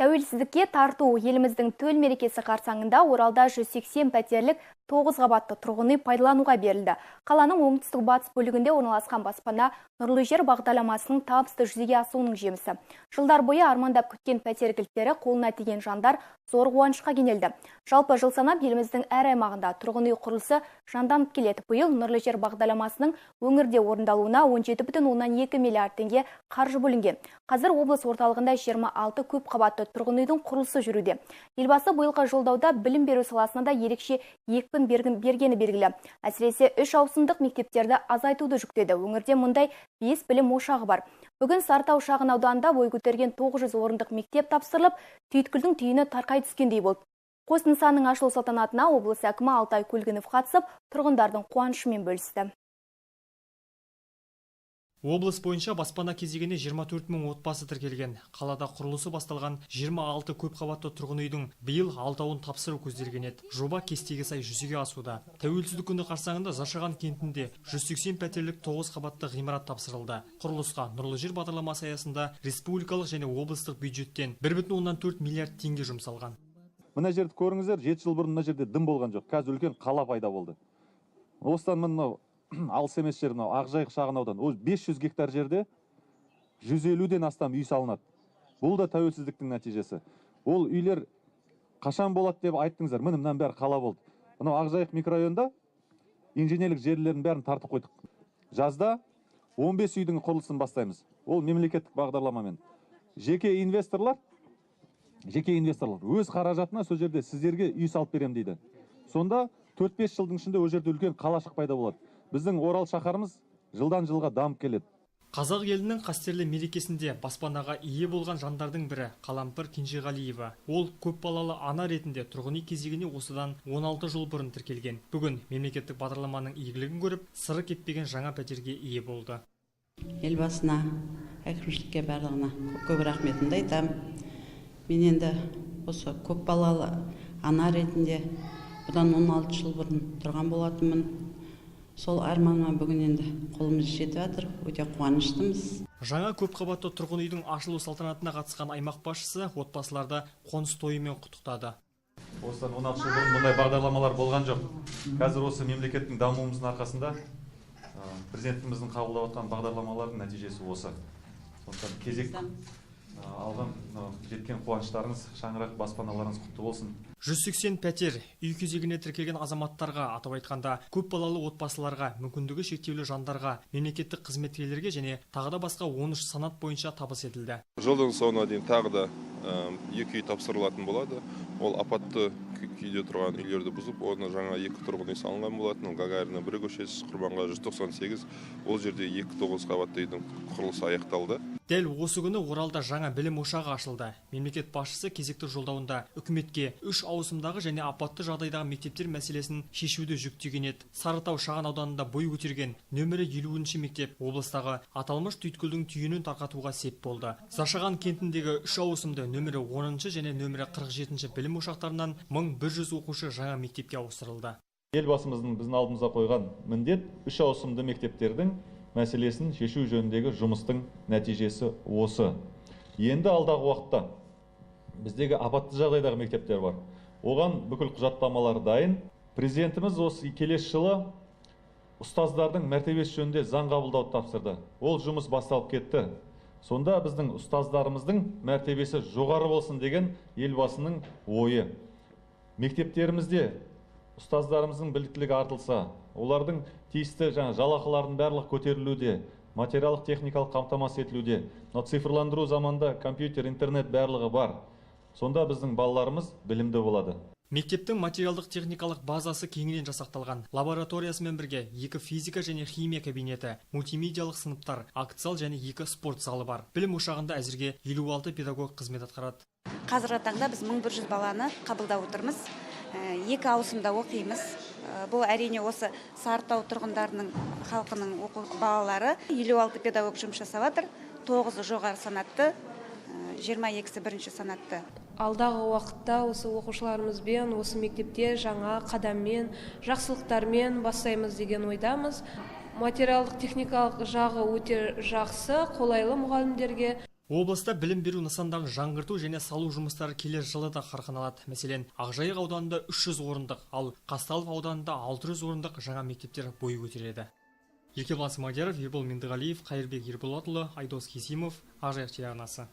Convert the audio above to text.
Тәуелсіздікке тарту еліміздің төл мерекесі қарсаңында Оралда 180 пәтерлік 9 қабатты тұрғын үй пайдалануға берілді. Қаланың оңтүстік батыс бөлігінде орналасқан баспана Нұрлы жер бағдарламасының табысты жүзеге асуының жемісі. Жылдар бойы армандап күткен пәтер кілттері қолына тиген жандар зор қуанышқа кенелді. Жалпы жыл санап еліміздің әр аймағында тұрғын үй құрылысы жанданып келеді. Биыл Нұрлы жер бағдарламасының өңірде орындалуына 17,2 миллиард теңге қаржы бөлінген. Қазір облыс орталығында 26 көп қабатты тұрғын үйдің құрылысы жүруде. Елбасы биылғы жолдауда білім беру саласына да ерекше екпін бергені белгілі. Әсіресе 3 ауысымдық мектептерді азайтуды жүктеді. Өңірде мұндай 5 білім ошағы бар. Бүгін Сарытау шағын ауданында бой көтерген 900 орындық мектеп тапсырылып, түйткілдің түйіні тарқай түскендей болды. Қос нысанның ашылу салтанатына облыс әкімі Алтай Көлгінов қатысып, тұрғындардың қуанышымен бөлісті. Облыс бойынша баспана кезегіне 24 мың отбасы тіркелген. Қалада құрылысы басталған 26 көпқабатты тұрғын үйдің биыл 6-ауын тапсыру көзделген еді. Жоба кестеге сай жүзеге асуда. Тәуелсіздік күні қарсаңында Зашаған кентінде 180 пәтерлік 9 қабатты ғимарат тапсырылды. Құрылысқа Нұрлы жер бағдарламасы аясында республикалық және облыстық бюджеттен 1,4 миллиард теңге жұмсалған. Мына жерді көріңіздер, 7 жыл бұрын мына жерде дым болған жоқ. Қазір үлкен қала пайда болды. Осыдан мынау алыс емес жер, мынау Ақжайық шағын аудан. Ол 500 гектар жерде 150-ден астам үй салынады. Бұл да тәуелсіздіктің нәтижесі. Ол үйлер қашан болады деп айттыңыздар. Міне, мынаның бәрі қала болды. Мынау Ақжайық микрорайонда инженерлік желілердің бәрін тартып қойдық. Жазда 15 үйдің құрылысын бастаймыз. Ол мемлекеттік бағдарламамен. Жеке инвесторлар өз қаражатына сол жерде сіздерге үй салып беремін дейді. Сонда 4-5 жылдың ішінде ол жерде үлкен қалашық пайда болады. Біздің Орал шаһарымыз жылдан жылға дамып келеді. Қазақ елінің қастерлі мерекесінде баспанаға ие болған жандардың бірі Қалампыр Кенжеғалиева. Ол көпбалалы ана ретінде тұрғын үй кезегіне осыдан 16 жыл бұрын тіркелген. Бүгін мемлекеттік бағдарламаның игілігін көріп, сыры кеппеген жаңа пәтерге ие болды. Елбасына, әкімшілікке барлығына көп рахметімді айтамын. Мен енді осы көпбалалы ана ретінде бұдан 16 жыл бұрын тұрған болатынмын. Сол арманыма бүгін енді қолымыз жетіп жатыр, өте қуаныштымыз. Жаңа көпқабатты тұрғын үйдің ашылу салтанатына қатысқан аймақ басшысы отбасыларды қоныс тойымен құттықтады. Осыдан 16 жыл бұрын мұндай бағдарламалар болған жоқ. Қазір осы мемлекеттің дамуымыздың арқасында президентіміздің қабылдап отқан бағдарламалардың нәтижесі осы. Сондықтан кезек алған жеткен қуаныштарыңыз, шаңырақ баспаналарыңыз құтты болсын. 180 пәтер үй кезегіне тіркелген азаматтарға, атап айтқанда көпбалалы отбасыларға, мүмкіндігі шектеулі жандарға, мемлекеттік қызметкерлерге және тағы да басқа 13 санат бойынша табыс етілді. Жылдың соңына дейін тағы да 2 үй тапсырылатын болады. Ол апатты күйде тұрған үйлерді бұзып, орнына жаңа 2 тұрғын үй салынған болатын. Ол Гагарина 1 көшесі, Құрманғазы 198. Ол жерде 2 9 қабатты үйдің құрылысы аяқталды. Дәл осы күні Оралда жаңа білім ошағы ашылды. Мемлекет басшысы кезекті жолдауында үкіметке 3 ауысымдағы және апатты жағдайдағы мектептер мәселесін шешуді жүктеген еді. Сарытау шағын ауданында бой көтерген нөмірі 50-ші мектеп облыстағы аталмыш түйткілдің түйінін тарқатуға сеп болды. Зашаған кентіндегі 3 ауысымды нөмірі 10-шы және нөмірі 47-ші білім ошақтарынан 1100 оқушы жаңа мектепке ауыстырылды. Елбасымыздың біздің алдымызға қойған міндет 3 ауысымды мектептердің мәселесін шешу жөніндегі жұмыстың нәтижесі осы. Енді алдағы уақытта біздегі апатты жағдайдағы мектептер бар. Оған бүкіл құжаттамалар дайын. Президентіміз осы келесі жылы ұстаздардың мәртебесі жөнінде заң қабылдауды тапсырды. Ол жұмыс басталып кетті. Сонда біздің ұстаздарымыздың мәртебесі жоғары болсын деген елбасының ойы. Мектептерімізде ұстаздарымыздың біліктілігі артылса, олардың тиісті жаңа жалақыларының барлығы көтерілуде, материалдық техникалық қамтамасыз етілуде. Мынау цифрландыру заманда компьютер, интернет барлығы бар. Сонда біздің балаларымыз білімді болады. Мектептің материалдық техникалық базасы кеңінен жасақталған. Лабораториясымен бірге 2 физика және химия кабинеті, мультимедиялық сыныптар, акт зал және 2 спорт залы бар. Білім ошағында әзірге 56 педагог қызмет атқарады. Қазіргі таңда біз 1100 баланы қабылдап отырмыз. 2 ауысымда оқимыз. Бұл әрине осы Сарытау тұрғындарының халқының оқу балалары. 56 педагог жұмыс жасап жатыр. 9-ы жоғары санатты, 22-сі бірінші санатты. Алдағы уақытта осы оқушыларымызбен осы мектепте жаңа қадаммен, жақсылықтармен бастаймыз деген ойдамыз. Материалдық техникалық жағы өте жақсы, қолайлы мұғалімдерге. Облыста білім беру нысандарын жаңғырту және салу жұмыстары келер жылы да қарқын алады. Мәселен, Ақжайық ауданында 300 орындық, ал Қазталов ауданында 600 орындық жаңа мектептер бой көтереді. Еркебұлан Смадияров, Ербол Мендіғалиев, Қайырбек Ерболатұлы, Айдос Кесимов, Ақжайық телеарнасы.